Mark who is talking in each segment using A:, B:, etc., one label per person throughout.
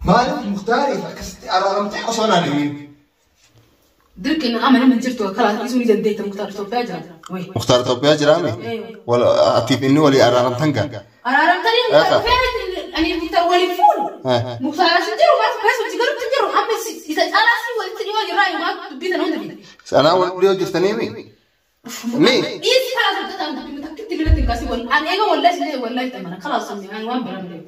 A: Maaliif Muktaariif akkasitti araaramtee osoo naan himin?
B: Dirqi nama nama jirtu karaa dhiisuu ni dandeetta Muktaar Itoophiyaa jira. Wayi.
A: Muktaar Itoophiyaa jiraame? Wal atiif inni walii araaramtan gaa?
B: Araaramtanii Muktaar dhufee ani Muktaar waliin fuudhu. Muktaar as hin jiru maas keessa hojii galuutti hin jiru amma isa caalaa si walitti dhiyoo jirraa yoo dubbii sana hunda fide.
A: Sanaa wal dhiyoo jirtaniimi? Mi?
B: Dhiisi karaa sabdataan dubbii takkitti irratti hin kaasii wal ani eega wallahi si wallahi tamana karaa sabni ani waan biraa malee.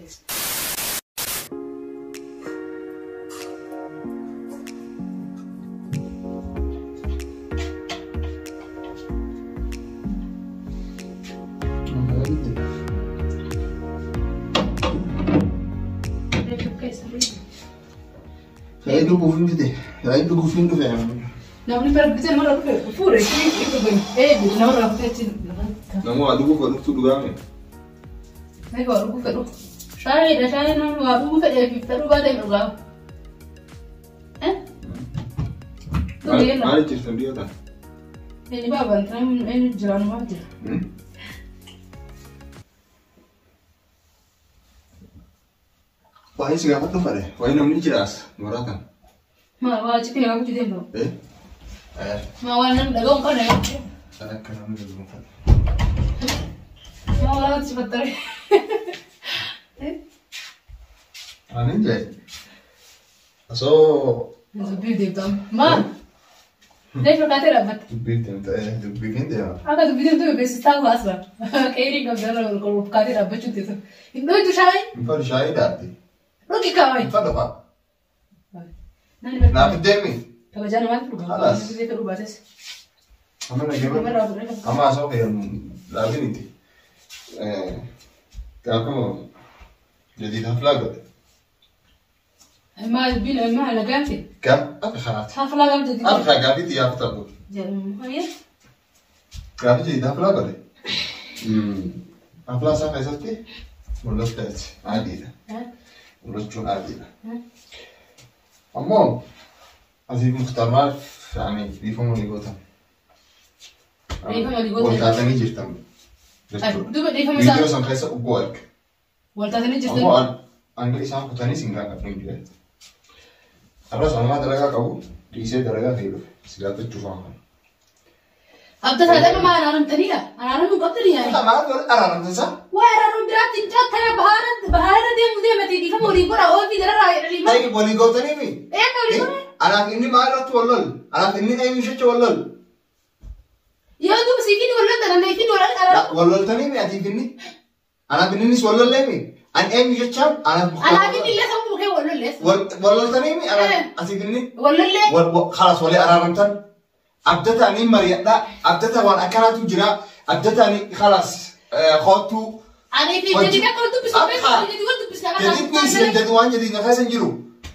A: Shaayii dhuguuf hin fide. Shaayii dhuguuf hin dhufe.
B: Namni bara bitee namarraa dhufe fuudhe eegu namarraa dhufee achi
A: Nama waa dhuguuf dhuftu dhugaame.
B: Meeqa waa dhuguu fedhu? Shaayiidha shaayii namni waa dhuguu fedhee fi fedhuu baatee dhugaa. Dhugi yella.
A: Maal jirtan dhiyoo ta'a?
B: Eenyu baabaan namni eenyu jira numaa jira.
A: Waa'ee si gaafadhu fedhe. Waa'ee namni jiraas muraatan.
B: Maa waa achi kana gaafachuu deemtu.
A: Eh?
B: Maa waan namni dhaga'u hin qabne
A: Akka namni dhagahu fedhe.
B: Maa waan si fattare.
A: Ani jee. Osoo
B: Dubbii deemtu amma. Maa? Leesh fakkaatee dhaabbatte.
A: dubbii deemta dubbii hin deema.
B: Akka dubbii deemtu beeksistaa baasa. Qeerii qabdarra ol kaatee dhaabbachuu teessu. Hin dhuytu shaayii?
A: Hin fedhu shaayii daadhi.
B: Dhugi kaawwayi.
A: Hin fedhu fa'a.
B: Namni
A: Naaf deemi.
B: Kabajaa namaatti dhugaa.
A: Halas.
B: Namni fedhuu baates.
A: Amma nagee
B: Namarraa fuudhee
A: Amma asoo fayyadamu dhaabin itti. Gaafa jadiid haflaa godhe.
B: Maa dubbiin maa nagaante.
A: Gaaf akka kanaati.
B: Haflaa gam jadiid.
A: Akka gaafiitti yaafta godhe.
B: Jedhamu.
A: Gaafi jadiid haflaa godhe. Haflaa isaa keessatti mul'atteeti. Adiidha. Mul'achuun adiidha. Ammoo asii Muktaar maaliif yaani dhiifama walii gootan?
B: Dhiifama walii gootan.
A: Wal taatanii jirtan jechuudha.
B: Duuba dhiifama isaa.
A: Viidiyoo san keessa uggoo arge.
B: Wal taatanii jirtan.
A: Ammoo hanga isaan kutanii sin gaafadhu hin jiru. Har'as ammaa dalagaa qabu dhiisee dalagaa ta'e dhufe si gaafachuuf waan kana.
B: Abda saadama maa araaramtaniidha. Araaramuu qabdani yaani.
A: Maal wal araaramtan isaa?
B: Waa araaramuu biraatti hin caakkana bahaara deemu deemati dhiifama walii godha oofii gararraa jedhanii.
A: Ta'e walii gootanii mi?
B: Eega walii godha.
A: Anaaf inni maal irratti wal lol? Anaaf inni eenyu jecha wal lol?
B: Yoo duuba siifiin wal loltan anna ifiin wal araaram.
A: Wal loltanii mi atiif inni? Anaaf innis wal lollee mi? Ani eenyu jechaan anaaf
B: Anaaf inni illee sammuu kee wal lollees.
A: Wal loltanii mi anaaf atiif inni?
B: Wal lollee.
A: Khalas walii araaramtan. Abdataanii mari'adhaa. Abdata waan akkanaatu jira. Abdataanii khalas kootuu.
B: Ani fi jadi akka wal dubbisu beeku jadi wal dubbisna akka
A: Jadi kuis jadi waan jadi na keessa hin jiru.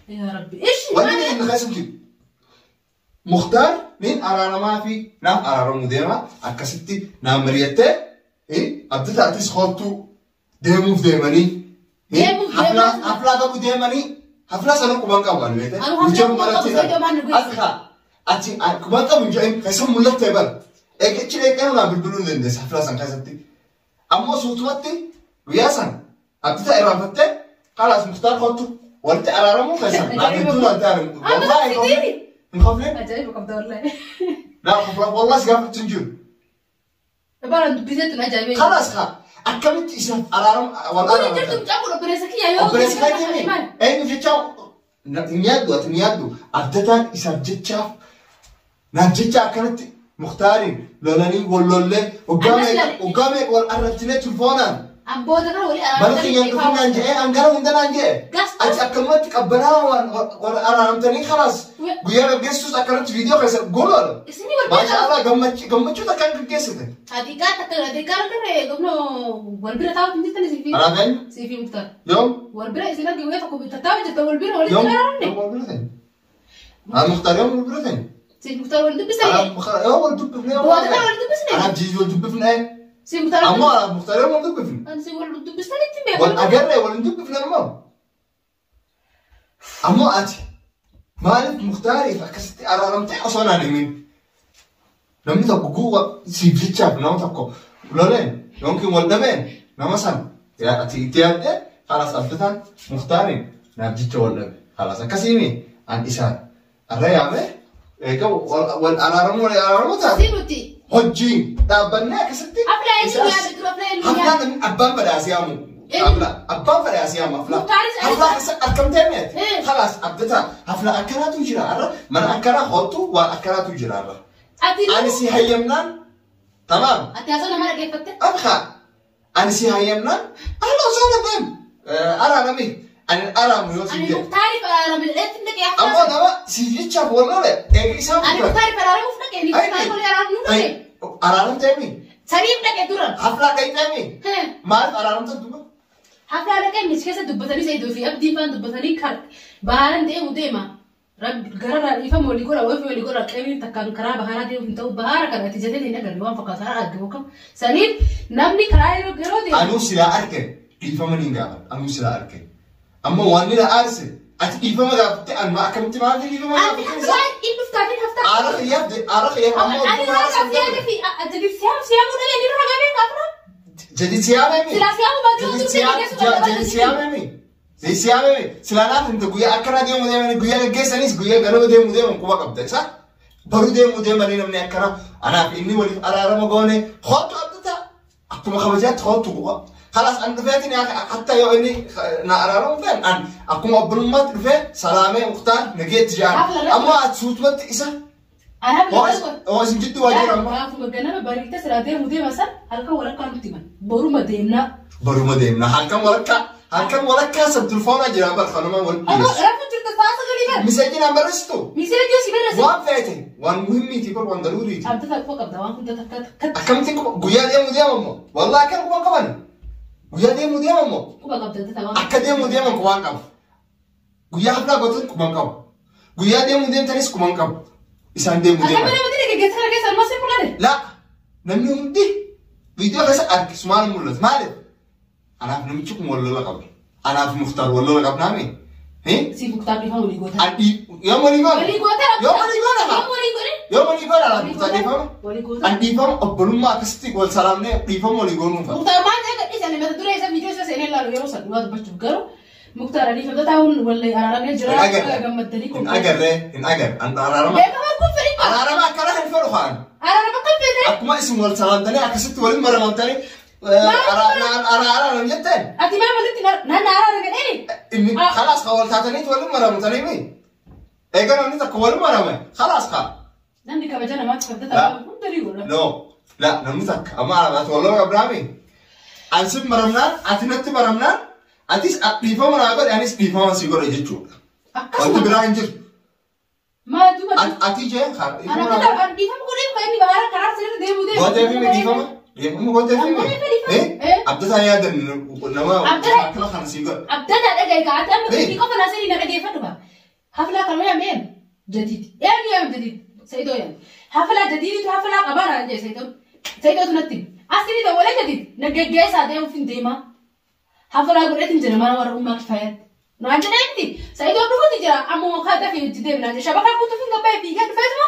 B: Yaa Rabbi. Ishi
A: Wanni jadi na keessa hin jiru. Muktaar niin araaramaa fi naaf araaramuu deema akkasitti naaf mari'attee abdata atis kootuu deemuuf deemanii.
B: Deemuuf deemanii.
A: Haflaa qabu deemanii haflaa sana quban qabu ani beekte.
B: Anu haflaa quban qabu sayidoo maal nu geesse?
A: Afrikaa ati quban qabu hin jedhin keessa mul'attee bara. Eegichi dheeqee naan bilbiluu hin dandeessa haflaa san keessatti. Ammoo suutumatti guyyaa san abdita irraanfattee kalaas Muktaar kootu walitti araaramuu keessan naaf hedduu naan ta'an wallaahi hin kofne
B: Ajaa'iba qabda wallahi.
A: naaf kofla wallahi si gaafachuu hin jiru.
B: Baraan dubbiseetu na ajaa'ibee.
A: Kalaas kaa akkamitti isin araaram wal
B: Kun jirtu
A: araaramtan.
B: mucaa kun obboleessa kiyya yoo.
A: Obboleessa keetii mi? Eenyu jecha hin yaaddu ati hin yaaddu abdataan isaaf jechaaf naaf jecha akkanatti Muktaariin lolanii wal lollee waggaa meeqa wal arrabsinee tulfoonaan
B: Abboota kana walii
A: mana
B: araaramtanii.
A: keenyaan dhufinaan je'ee hangana hunda naan je'e ati akkanumatti qabbanaa waan wal araaramtanii kalaas guyyaa gaggeessus akkanatti viidiyoo keessa gooloodha.
B: Isinii wal
A: Maasha Allah gammachuu takkaan gaggeessite.
B: Haqiiqaa takka haqiiqaa argame gobno wal bira taa'u hin jirtan isin fi.
A: Anaaf eenyu?
B: Sii fi Muktaar.
A: Yoom?
B: Wal bira isin arge guyyaa tokko tattaa'u jirta wal bira walitti
A: Yoom?
B: araaramne.
A: Yoom wal bira ta'e? Anaaf Muktaar yoom wal bira ta'e?
B: Sii Muktaar wal dubbisne.
A: Anaaf Muktaar yoom wal dubbifne?
B: Boota kana wal dubbisne.
A: Anaaf Jiiji wal dubbifne.
B: Sii Muktaar.
A: Ammoo anaaf Muktaar yoom wal dubbifne?
B: Ani sii wal dubbisne ittiin beeku.
A: Wal agarree wal hin dubbifne ammoo. Ammoo ati maaliif Muktaariif akkasitti araaramtee osoo naan himin? Namni tokko guuwa siif jechaaf nama tokko loleen yookiin wal dhabeen nama san ati itti yaaddee kalaas abdataan Muktaariin Naaf jecha wal dhabe. Khalaas akkasiimi an isaan. Arra yaame eega wal araaramuu wal araaramuu taate.
B: Si nuti.
A: Hojiin dhaabbannee akkasitti.
B: Haflaa eenyu yaame dura haflaa eenyu
A: Haflaa
B: yaame.
A: namni abbaan badhaasee yaamu. Haflaa abbaan badhaasee yaamu haflaa.
B: Muktaaris
A: Haflaa keessa argamtee mi'eeti.
B: Eh.
A: Khalaas abdataa haflaa akkanaatu jira har'a mana akkanaa hoottu waan akkanaatu jira har'a.
B: Ati
A: Ani si hayyamnaan tamaam.
B: Ati haasoo nama dhaggeeffatte.
A: Abka ani si hayyamnaan ahla osoo deem araarami ani araamu yoo si
B: Ani
A: jedhe.
B: Muktaariif araarame jedheetti dhaqee
A: Ammoo
B: haflaa.
A: nama si jechaaf wal lole eegi isaan
B: Ani Muktaariif araaramuuf dhaqee ni Muktaariif walii araaramuu dhaqee.
A: Araaramteemi
B: Saniif dhaqee dura.
A: haflaa dhaqxeemi maaliif araaramtan duuba?
B: Haflaa dhaqee mis keessa dubbatanii Saayidoo fi Abdii faan dubbatanii bahaaraan deemu deema. Gararraa dhiifama walii godha wayii walii godha qeemii takkaan karaa baharaa deemu hin ta'u bahaara kana ati jettee hin agarre waan fakkaatu karaa argamu kam. Saniif namni karaa yeroo yeroo deemu.
A: Anuu silaa arge dhiifama niin gaafadha. Anuu silaa arge. Ammoo waan ni na aarse ati dhiifama gaafatte anuma akkamitti maaliif dhiifama
B: Ati
A: gaafatte isa?
B: haflaa inni dhuftaatiin haftaa.
A: Aara xiyyaaf aara xiyyaaf ammoo
B: Ani ragaa siyaame fi jadi siyaam siyaamuu dhalee ni ragaa beekaa fura.
A: Jadi siyaamemi.
B: Silaa siyaamuu baatee
A: Jadi
B: utuu
A: siyaam jadi siyaamemi. Jadi siyaamemi. Silaa naaf himte guyyaa akkana deemu deemanii guyyaa gaggeessanis guyyaa ganama deemu deeman quba qabda isa. Baruu deemu deemanii namni akkana anaaf inni waliif araarama goone hoottu abdata akkuma kabajaatti hoottu quba. Kalaas an dhufeetiin hatta yoo inni na araaramu fe'an an akkuma obbolummaatti dhufee salaamee Muktaar nageetti jedhan. Ammoo ati suutumatti isa hoo isin jidduu waa jira amma.
B: Gaafuma ganama bariita silaa deemu deema san halkan walakkaa nutti himan. Boruma deemnaa.
A: Baruma deemna halkan walakkaa halkan walakkaa sabtulfoonaa jira bar kanumaan wal
B: Ammoo
A: dhiyeessu.
B: rafu jirta sa'a sagalii bara.
A: Miseejinaan barreessitu
B: Miseejii si barreessa.
A: waan feete waan muhimmiiti bar waan daruuriiti.
B: Abdata quba qabda waan hunda takka takka
A: Akkamittiin quba guyyaa deemu deema immoo wallaahi akkan quban qaban guyyaa deemu deema immoo
B: quba qabda abdata waan.
A: akka deemu deeman quban qabu. Guyyaa haflaa gootan quban qabu. Guyyaa deemu deemtanis quban qabu. Isaan deemu
B: Akkami
A: deeman.
B: namatti geggeessa kana keessa ammas hin mul'ate.
A: La namni hundi viidiyoo keessa arge sumaan mul'atu maaliif? Anaaf namichi kun wal lola qaba. Anaaf Muktaar wal lola qabnaami.
B: Si Muktaar dhiifama walii goota.
A: An yoo walii goone.
B: Walii goota.
A: Yoo walii goone haa.
B: Yoo walii goone.
A: Yoo walii goone anaaf Muktaar dhiifama.
B: Walii goota.
A: An dhiifama obbolummaa akkasitti wal salaamnee dhiifama walii goonuun fa'a.
B: Muktaar maal ta'e gadhiise ani mata duree isa viidiyoo isa seenee ilaalu yeroo san dhugaa dubbachuuf garuu Muktaar adiifamta taa'uun wallee araaramee jira
A: Hin agarre.
B: gammaddanii
A: Hin agarre hin agarre an araarama.
B: Beekamaa kun fedhii qaba.
A: Araarama akkana hin fedhu haan.
B: Araarama kan fedhe.
A: Akkuma isin wal salaamtanii akkasitti waliin maramamtanii araara jetteen.
B: Ati maa walitti naan araara gadheeni.
A: Inni khalaas ka wal taataniit waliin maramtanii mi? Egaa namni tokko waliin marame khalaas ka.
B: Namni kabaja namaatti kabajata
A: La.
B: hunda ni godha.
A: No, la namni takka amma ati wal lola qabdaami. An si maramnaan ati natti maramnaan atis dhiifama naa godhe anis dhiifama si godhe jechuudha. Wanti
B: Akkasuma
A: biraa hin jiru.
B: maal duuba.
A: Ati jee
B: Ana
A: dhiifama naa
B: kada an dhiifama godhee kan inni baara karaa sirrii deemu deemu.
A: Gootee fi dhiifama? Dhiifama gootee fi? Abdataa yaadan nama
B: Abdataa-
A: akkana kana si godhe.
B: Abdataa dhagaye kaa'ate amma
A: Eh.
B: dubbii qofa naa sirrii na dhageeffadhu ba. Haflaa kan yaameen jadiidi. Eenyu yaam jadiidi? Sayidoo yaam. Haflaa jadiiditu haflaa qabaa naan jee Sayidoo. Sayidootu natti hime. Asirrii dawwalee jadiidi na geggeessaa deemuuf hin deemaa. Haflaa godheetiin jira mana warra ummaa kifaayatti. Naan jedhee miti. Sayidoo dhufuuti jira ammoo kaa dafee hojii deemu naan jedhe. Shabakaa guutuuf hin gabbaa'e fiigee dhufeetuma.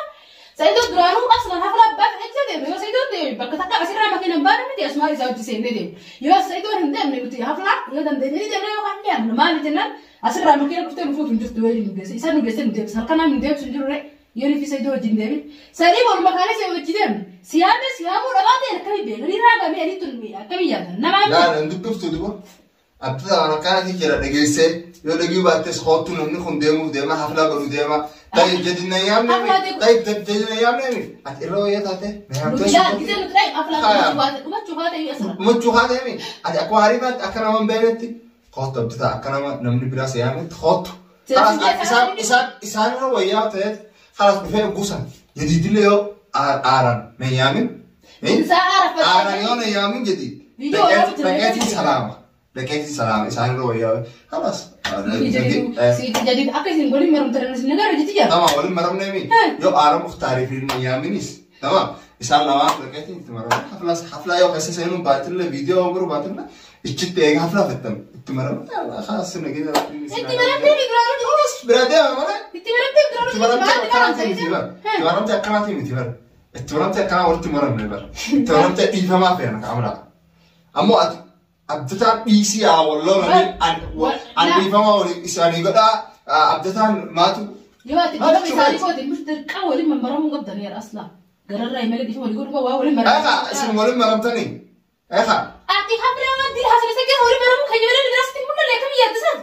B: Sayidoo duraanuu asumaan haflaa abbaa fedhee deemu. Yoo Sayidoo deeme bakka takka asirraa makiina hin baane miti asumaan isaa hojii seennee deemu. Yoo Sayidoon hin deemne nuti haflaa yoo dandeenye ni deemne yookaan ni deemne maali jennaan asirraa makiina dhuftee nufuutu hin jirtu yoo nu geesse. Isaan nu geesse nu deebisa. Halkan namni nu deebisu hin jiru ree. Yoo nufi Sayidoo wajjin deemin. Sadii walumaa kaanee isa wajjin deemne. Siyaame siyaamuu dhabaa ta'e akkamii beekanii raagamee ani tun akkamii yaadan. Namaa miti.
A: Laa nan dubbiftu duba. Abdataa waan akkanaati jira dhageessee yoo dhagii baattes hoottu namni kun deemuuf deema haflaa godhuu deema. Tayyib jedina yaamne mi? Tayyib jedina yaamne mi? Ati irra wayyaa taate na yaamtee
B: Nuti yaa gisee nuti dhayi haflaa
A: Haa.
B: dhumachuu haa ta'e asirra.
A: Dhumachuu haa ta'e mi? Ati akkuma hariifaatti akka nama hin beeknetti hoottu abdataa akka nama namni biraa si yaametti hoottu. Kalaas isaan isaan isaan irra wayyaa ta'e kalaas dhufee guusan jadiidillee yoo aaraan na yaamin.
B: Isaa aarafata.
A: Aaraan yoo na yaamin jadiid.
B: Viidiyoo waraabuu jira.
A: Dhaqeetiin salaama. Dhaqeetiin salaama isaan irra wayyaa kalaas.
B: Jadiid akka isin waliin maramtan isin nagarra jetti jira.
A: Tamam waliin maramnee mi? Yoo aara Muktaarii fi na yaaminis. Tamam isaan lamaan dhaqeetiin itti maramne haflaas haflaa yoo keessa seenuun baatillee viidiyoo biroo baatillee ichitti eega haflaa fettan itti maramne kalaas nageenya.
B: Itti maramtee fi duraanuu
A: Kalaas biraa deema malee.
B: Itti maramtee fi
A: Itti
B: duraanuu
A: maramtee akkanaatii miti bara. Itti maramtee akkanaatii miti bara. Itti maramtee akkanaa walitti maramne bara. Itti maramtee dhiifamaa feena kaamraa. Ammoo ati Abdataan dhiisii haa walloolanii an dhiifama walii isaanii godhaa abdataan maatu.
B: Yoo ati dhiifama isaanii goote miti dirqama waliin mammaramuu qabdan yaa aslaa. Gararraa malee dhiifama walii godhuu waa waliin maramuu.
A: Eegaa isin waliin maramtanii. Eegaa.
B: Ati hafla waan diri haasofne keessa waliin maramuu keenya malee biraas itti mul'anne akkam yaaddisan?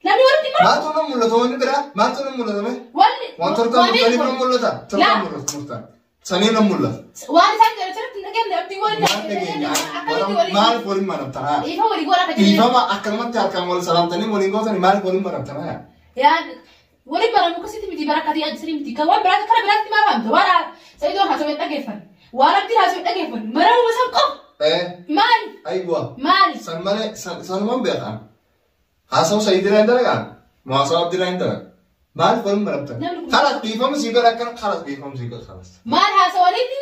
B: Namni walitti maramu.
A: Maaltu nu mul'ata wanni biraa? Maaltu nu mul'ata mee?
B: Wanni.
A: Waan tortaan murtanii nu mul'ata. Tortaan mul'ata murtaan. Sanii nu mul'ata.
B: Waan isaan jedhan sirriitti hin dhageenye abdii waan
A: Waan dhageenya.
B: akkamitti
A: Maaliif waliin maramtan?
B: Dhiifama walii godhaa kan jedhan.
A: Dhiifama akkanumatti harkaan wal salaamtanii waliin gootanii maaliif waliin maramtan?
B: Yaa waliin maramu akkasitti miti barakkatii adii miti kan waan biraatti kara biraatti maal fahamta waan Sa'idoon haasawee dhageeffan waan abdiin haasawee dhageeffan maramuma san qofa. Maali?
A: Aywa.
B: Maali?
A: San malee sanumaan beekan. Haasawu Sa'idirraa hin dalagaan. Haasawu Abdiirraa hin dalagan. Maaliif waliin maramtan? Kalas dhiifama sii godha akkana kalas dhiifama sii godha kalas.
B: Maal haasawanitti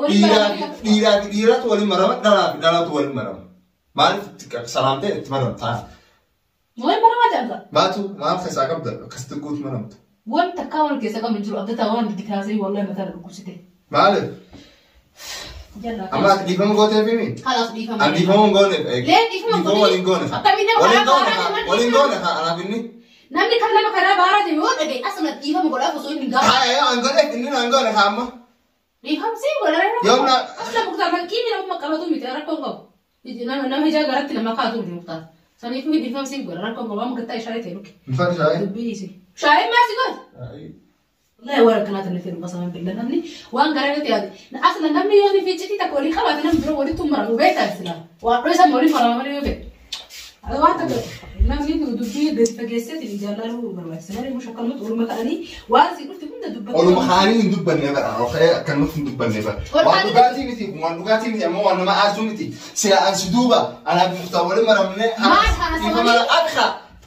B: waliin maramuu?
A: Dhiiraa fi dhiiratu waliin marama dhalaa fi dhalatu waliin marama. Maaliif salaamtee itti maramta?
B: Waliin maramaa jaalata.
A: Maatu maal keessaa qabda akkasitti guutu maramta?
B: Wanta akka wal keessa qabnu jiru abdataa waan itti kaasee wallahi mataa dhukkubsite.
A: Maaliif? Amma ati dhiifama gooteef himi?
B: Kalaas dhiifama.
A: Ani dhiifama hin gooneef.
B: Lee dhiifama
A: hin waliin goone.
B: Akkamiin nama
A: Waliin
B: karaa
A: goone
B: baaraa
A: waliin goone anaaf inni.
B: Namni kan nama karaa baaraa deemu yoo dhagaye asuma dhiifama godhaaf osoo inni hin gaafa.
A: Haa an godheef inni an goone haa amma.
B: Dhiifamsii godhaa.
A: Yoom na.
B: Asuma muktaar kan kiimi nama qabatu miti rakkoo hin qabu. Nama ijaa garatti nama kaatu miti muktaar. Saniif dhiifamsii godha rakkoo hin qabu amma gattaa ishaaree ta'e lukke.
A: Mfaan shaayii.
B: Dubbii isi. Shaayii maal si godha? Wallahi warra akkanaa tanatti hin qasaman billah namni waan garaa ta'e yaadu. Asla namni yoo ni ficcitii takka walii qabaate namni biroo walitti maramu beektaa sila. Waan dhoo isa walii marama malee yoo ta'e. Waan takka namni dubbii gadi fageesseetiin jaallaluu barbaachisa. Malee mush akkanumatti oluma ka'anii waan si dhufte hunda dubbatu.
A: Oluma kaanii hin dubbanne bara. Okee akkanumatti hin dubbanne bara. Waan dhugaatii miti waan dhugaatii miti ammoo waan nama aarsuu miti. Sila an si duuba anaaf muktaar waliin maramne.
B: Maal haasawanii?
A: Akka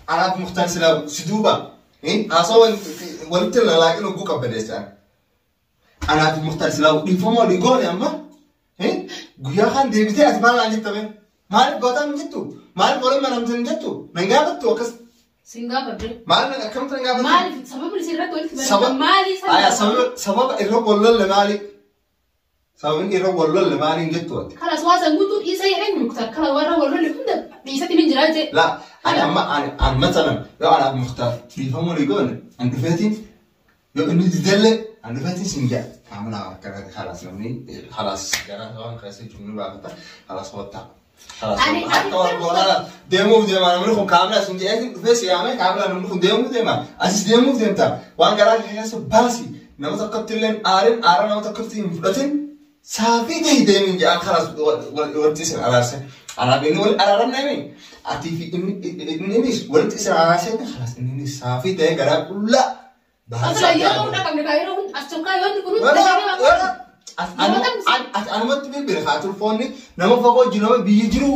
A: anaaf muktaar sila si duuba. Haasawa walitti lalaaqin hogguu qabbadeessaan. Anaaf muktaar silaa dhiifama walii goone amma. Guyyaa kan deebitee ati maal naan jettame? Maaliif gootaan hin jettu? Maaliif waliin maramtan hin jettu? Nan gaafattu akkas.
B: Sin gaafadhe.
A: Maal akkamitti nan gaafattu?
B: Maaliif sababni isin irratti walitti maramtan maali?
A: Sababa irra wal lolle maali? Sababni irra wal lolle maali hin jettu ati?
B: Kalas waa san guutuu dhiisa jedheen muktaar kala warra wal lolle hunda dhiisatti min jiraa jee.
A: La ani amma ani matalan yoo anaaf muktaar dhiifama walii goone an dhufeetiin yoo inni didellee an dhufeetiin sin jedha. Qaamna akkana kalas namni kalas gara waan keessa jiru ni baafata kalas kottaa. Kalas akka wal goolaa deemuuf deema namni kun kaamna sin jedheetiin dhufee si yaamee kaamna namni kun deemuuf deema asis deemuuf deemta waan garaa keessa baasi nama tokkotti illee aarin aara nama tokkotti hin fudhatin saafii ta'e deemin jedhaan kalas walitti isin araarse. Anaaf inni wal araaramne mi? Atii fi innis walitti isin araarsee kalas inni saafii ta'e garaa qullaa.
B: Asla yeroo hunda qabne kaa yeroo hunda as tokkaa yoo kun
A: Ati anumatti bilbila haa tulfoonni nama fagoo jiru nama biyya jiru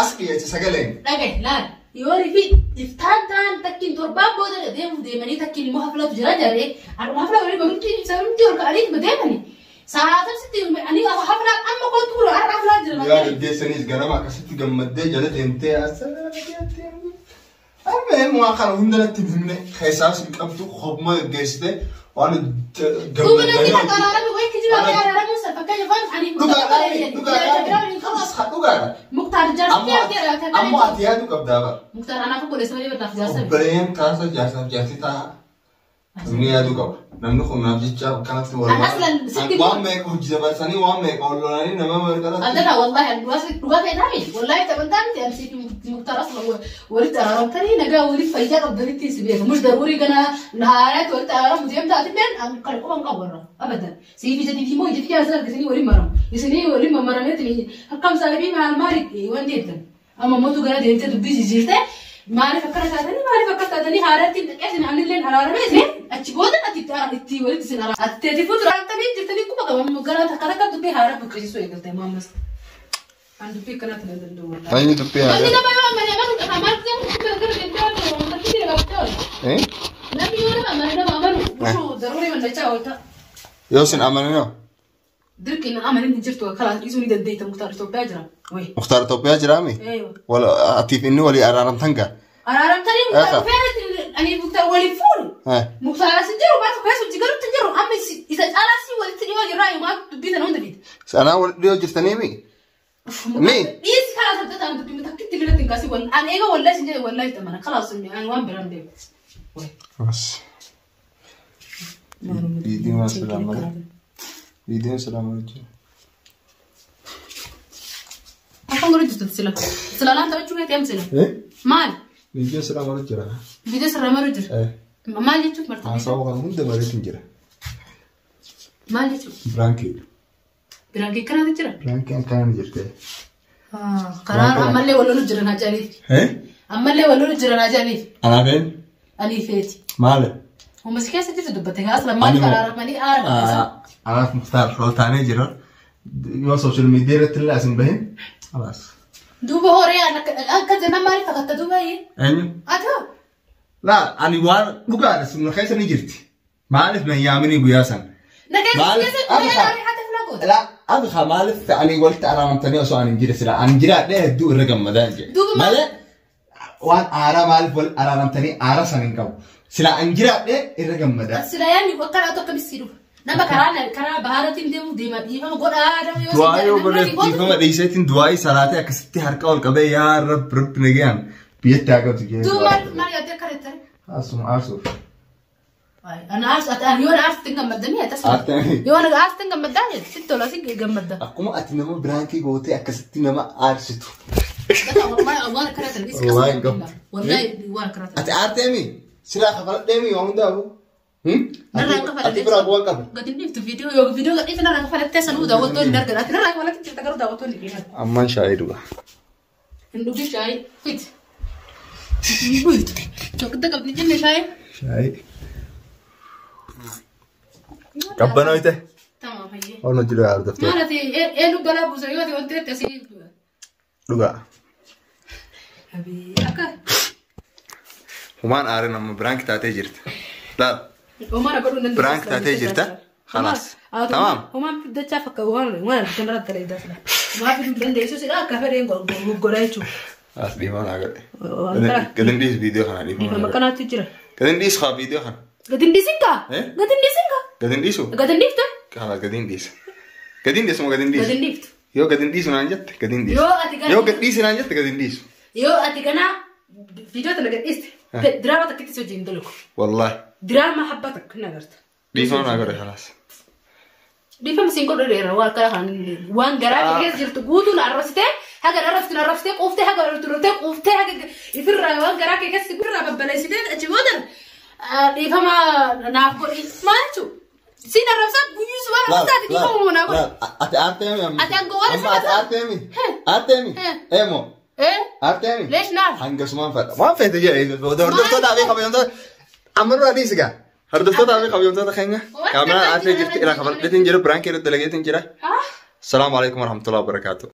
A: as dhiyeesse sagaleen.
B: Dhagaye laal yoo rifi iftaan ta'an takkiin torbaan booda deemuuf deemanii takkiin immoo haflatu jira jaree anuma hafla walii barumti sababni ol ka'anii deemanii. Sa'aatiin sitti ani hafla amma kootu har'a haflaa jira.
A: Yaa gaggeessaniis ganama akkasitti gammaddee jala deemtee Amma waan kana hunda natti hin himne keessaas hin qabdu hogguma gaggeessite waan
B: gammaddanii. Duuba namni wayii kijiba araaramu fakkeenya waan ani
A: Dhugaadha dhugaadha.
B: Muktaar jaarsi
A: Ammoo ati yaaduu qabdaa bara.
B: Muktaar anaaf obboleessa malee baddaaf jaarsa.
A: Obboleen kaasa jaarsaaf jaarsi ta'a. Namni yaaduu qaba. Namni kun naaf jecha akkanatti waan meeqa hojii dabarsanii waan meeqa ol lolanii nama meeqa
B: Adda wallahi dhugaa ta'e taa'e wallahi taphantaan ta'e ansi muktaar asuma walitti araaramtanii nagaa waliif fayyaa qabdanitti si beeka. Mush daruurii gana haaraatti walitti araaramu deemta ati illeen kan quban qabu warra abadan. Siif ija diimoo ija jaarsa argisanii waliin maramu. Isinii waliin mammarameeti akkam saahibii maal maali wanti jettan. Amma mootu gara deemtee dubbii jijjiirtee maaliif akkana taatanii maaliif akkas taatanii haaraatti hin anilleen araaramee isin achi booda ati itti walitti isin araara. Ati teeti fuuldura araaramtanii jirtanii quba qabamu gara takka takka dubbii haaraa buqqisiisuu eegalte maammas. An dubbii akkanatti nan danda'u.
A: Ani dubbii haaraa.
B: Namni nama yoo amane amanu qaba maal ta'e gara gara deemtee waan ta'u waan ta'e nama oolta. Namni yoo nama amane nama amanu bushuu daruurii mannachaa oolta.
A: Yoo isin amananii hoo?
B: Dirqiin amanin hin jirtu kalaas dhiisuu ni dandeetta Muktaar Itoophiyaa jira.
A: Muktaar Itoophiyaa jiraami? Atiif inni walii araaramtan gaa?
B: Araaramtanii Muktaar dhufee ani Muktaar walii fuudhu. Muktaar as hin jiru baatu keessa hojii galuutti hin jiru amma isa caalaa si walitti dhiyoo jirraa yoo maal dubbii sana hunda fiida.
A: Sanaa walitti dhiyoo jirtanii mi? Mi?
B: Dhiisi karaa sabdataan dubbii hin kaasi wal ani eega wallahi sin jedhe wallahi tamana kalaas ani waan biraan beeku.
A: As. Viidiyoon asirraa malee. Viidiyoon asirraa malee jira.
B: Afaan godhu jirtu sila. Sila laan taphachuu keetii am sila.
A: Eh?
B: Maal?
A: Viidiyoo asirraa malee jira.
B: Viidiyoo sirraa malu jira.
A: Eh.
B: Maal jechuuf marta?
A: Haasawaa kana hunda maleetu jira.
B: Maal jechuuf?
A: Biraankii.
B: Biraankii kanaatu jira.
A: Biraankii akkanaan jirte.
B: Karaa ammallee wal lolu jira naa jedhaniif.
A: Eh?
B: Ammallee wal lolu jira naa jedhaniif.
A: Anaafeen?
B: Alii feeti.
A: Maali?
B: Humna si keessa jirtu dubbatte kaas lammaan karaaramanii aara qabsiisan.
A: Anaaf Muktaar rotaanee jira. Yoo sooshaal miidiyaa irratti illee as hin bahin. Alaas.
B: Duuba horii akka jenna maaliif fakkatta duuba yee?
A: Eenyu?
B: Atoo.
A: Laa ani waan dhugaadha sumna keessa ni jirti. Maaliif na yaaminii guyyaa sana?
B: Na keessa
A: Maaliif?
B: keessa guyyaa gaarii haati filaa goota.
A: Laa abi maaliif ani walitti araaramtanii osoo ani hin jire sila ani jiraadhee hedduu irra gammadaa hin jedhe.
B: Duuba maal-
A: Malee waan aaraa maaliif wal araaramtanii aara san hin qabu. Sila ani jiraadhee irra gammadaa.
B: Sila yaadni akka akka akkamitti dhufa. Nama karaa karaa bahaaratiin deemu deema dhiifama godhaa nama yoo
A: Du'aa yoo
B: si
A: godheef dhiifama dhiiseetiin du'aa salaatee akkasitti harka ol qabee yaa rabbi rabbi nagayaan biyyatti haa qabdu jedhee.
B: Duuba maal maal yaaddee akka reettare?
A: Asuma aarsuuf.
B: Ana aarsu ati ani yoo na aarsitti hin gammaddanii ati asuma.
A: Aartee.
B: Yoo na aarsitti hin gammaddaa sitti tola si gammadda.
A: Akkuma ati nama biraankii gootee akkasitti nama aarsitu.
B: Waan akkana ta'e
A: Wallahi hin qabdu.
B: Wallahi waan akkana ta'e.
A: Ati aarteemi silaa kafaladheemi waan hundaafu.
B: Narraa akka
A: Ati biraa bu'aan qabu.
B: Gadi dhiiftu viidiyoo yoo viidiyoo gadhiiftu narraa kafalattee sanuu daawwattoonni hin argan. Ati narraa kafalattee jirta garuu daawwattoonni hin argan.
A: Ammaan shaayii dhuga.
B: Hin dhugin shaayii fit. Hin dhugdu. Choqidda qabdi jenne shaayii.
A: Shaayii. Qabbanooyte.
B: Tamam hayyee.
A: Waan hojii dhugaa hordoftee.
B: Maal ati eenyu balaa buuse yoo ati wanti itti asii.
A: Dhugaa.
B: Akka
A: Humaan aareen amma biraanki taatee jirti. Laal.
B: Homaan godhuu hin dandeessu.
A: Biraank taatee jirta? Khalaas. Tamaam.
B: Homaan fiddachaa fakka waan waan argitan irratti ta'e sila. Homaan fiduu hin dandeessu sila akka fedheen godha jechuudha.
A: As dhiifama naa godhe.
B: Waan kana.
A: Gadin dhiis viidiyoo kana dhiifama
B: Dhiifama
A: naa godhe.
B: akkanaatti jira.
A: Gadin dhiis haa viidiyoo kana.
B: Gadin dhiisin kaa?
A: Eh?
B: Gadin dhiisin kaa?
A: Gadin dhiisu?
B: Gadin dhiifte?
A: Khalaas gadin dhiisa. Gadin dhiisu moo gadin dhiisu?
B: Gadin dhiiftu.
A: Yoo gadin dhiisu naan jette gadin dhiisu.
B: Yoo ati gara-
A: Yoo gad dhiisi naan jette gadin dhiisu.
B: Yoo ati ganaa viidiyoo tana gad dhiiste diraama takkitti si wajjin dalagu.
A: Wallaahi.
B: Diraama habba takka hin agarta.
A: Dhiifama naa godhe khalaas.
B: Dhiifama siin godhu dheera waan kana kan waan garaa kee keessa jirtu guutuu na arrabsitee haga arrabsitu na arrabsitee quuftee haga arrabsitu arrabsitee quuftee haga ifirraa waan garaa kee keessa ifirraa babbaleessitee achi booda dhiifama naaf godhi maal jechuun siin arrabsaa guyyuu si waan arrabsaati dhiifama naa godhi.
A: Ati aarteemi amma.
B: Ati hanga waan
A: Amma ati aarteemi. Aarteemi.
B: Heh.
A: Eemo.
B: Eh
A: Aarteemi.
B: leesh naaf.
A: Hangasumaan fedha. Waan feete jedhe hordoftootaa fi kabajamtoota. Amma dura dhiisi gaa. Hordoftootaa fi kabajamtoota keenya.
B: Waan
A: Kaameraan
B: kana
A: aartee jirti. Ilaa kafalteetiin jira. Biraankii irratti dalageetiin jira.
B: Ah.
A: Salaamu alaikum warahmatullahi wabarakatuh.